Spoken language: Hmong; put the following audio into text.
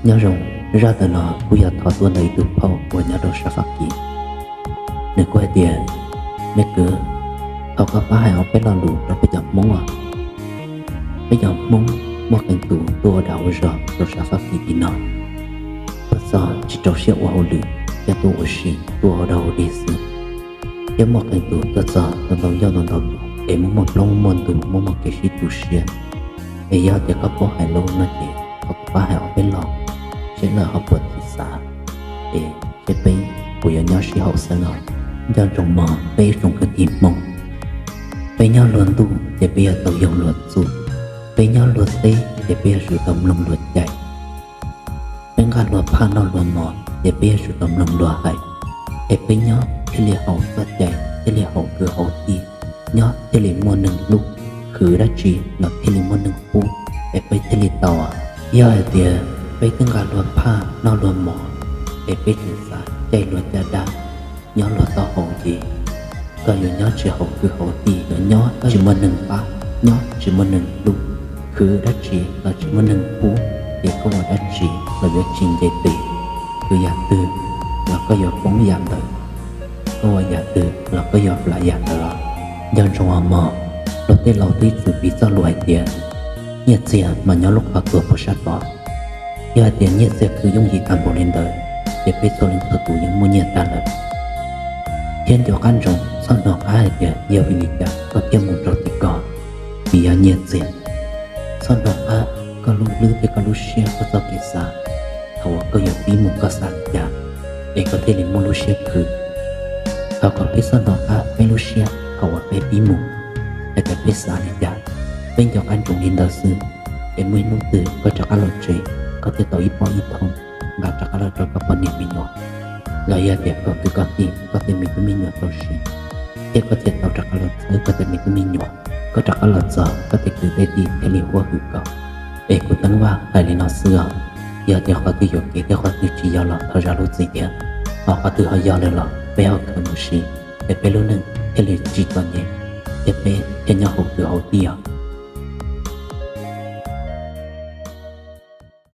Nyob zoo, zaj ntawm no kuj yog thov tuaj ntawm ib tug phauj uas nyob rau sab Fab Kis. Nws kuj hais tias, me kwv, thov koj pab hais ob peb lo lus rau peb cov Hmoob os. Peb cov Hmoob muaj qee tus tuaj ua dag ua zog rau sab Fab Kis tim no, tuaj txog tsis rau siab ua hauj lwm, ces tuaj ua si tuaj ua dog ua dig xwb. Thiab muaj qee tus tuaj txog ntau ntau ncauj ntau ntau lus es muaj muaj plaub muaj ntug, muaj muaj kev sib tu siab. Es yog tias koj paub hais lus no ces thov koj pab hais ob peb lo, seb lawv ho puas tsis xav, es seb peb puas yuav nyob sib haum xeeb os. Nco ntsoov mog peb ib tsoom kwv tij Hmoob, peb nyob luag ntuj ces peb yuav tau yoog luag txuj, peb nyob luag teb ces peb yuav tsum tau mloog luag cai, peb nqa luag phaj noj luag mov ces peb yuav tsum tau mloog luag hais, es peb nyob thiaj li haum txoj cai, thiaj li haum kwv haum tij, nyob thiaj li muaj neeg hlub, khwv dab tsi los thiaj li muaj neeg pub, es peb thiaj li tau. Yog hais tias peb twb nqa luag phaj noj luag mov, es peb tseem xav caij luag caj dab, nyob luag taub hau ces koj yuav nyob tsis haum kwv haum tij, yuav nyob tsis muaj neeg pab, nyob tsis muaj neeg hlub, khwv dab tsi los tsis muaj neeg pub, ces koj ua dab tsi los yuav tsis nce tes. Khwv yam twg los koj yuav poob yam ntawd, koj ua yam twg los koj yuav plam yam ntawd. Nco ntsoov os mog, luag tej laus twb txwm piv txoj lus hais tias, nyiaj txiag mas nyob lub qhov tuag puag sab tod. Yog hais tias nyiaj txiag khwv yooj yim tag npaum li ntawd, ces peb txhua leej txhua tus yeej muaj nyiaj tag lawm. Thiab nco qab ntsoov, txhob hnov qab hais tias yog vim li cas koj thiaj mus rau tim ko, vim yog nyiaj txiag. Txhob hnov qab koj lub hlwb thiab koj lub siab koj txoj kev xav, thaum uas koj yuav pib mus koj xav li cas, es koj thiaj li muaj lub siab khwv. Thov kom peb txhob hnov qab peb lub siab thaum uas peb pib mus, hais tias peb xav li cas, peb nco qab ntsoov li ntawd xwb. Es muaj ib hnub twg koj rov qab los tsev, koj thiaj tau ib pob ib thooj nqa rov qab los rau koj poj niam me nyuam, los yog tias koj kwv koj tij, koj tej me tub me nyuam tau siv, thiab koj thiaj tau rov qab los txhawb koj tej me tub me nyuam. Koj rov qab los txog koj tej kwv tej tij thiaj li huab hwm koj. Es kuv Teeb Vaj hais li no xwb os. Yog tias qhov twg yuam kev thiab qhov twg tsis yog los thov zam lub txim thiab. Ho qhov twg ho yog lawm los peb ho khaws mus siv, es peb lub neej thiaj li tsis txom nyem, thiab peb thiaj nyob haum kwv haum tij os.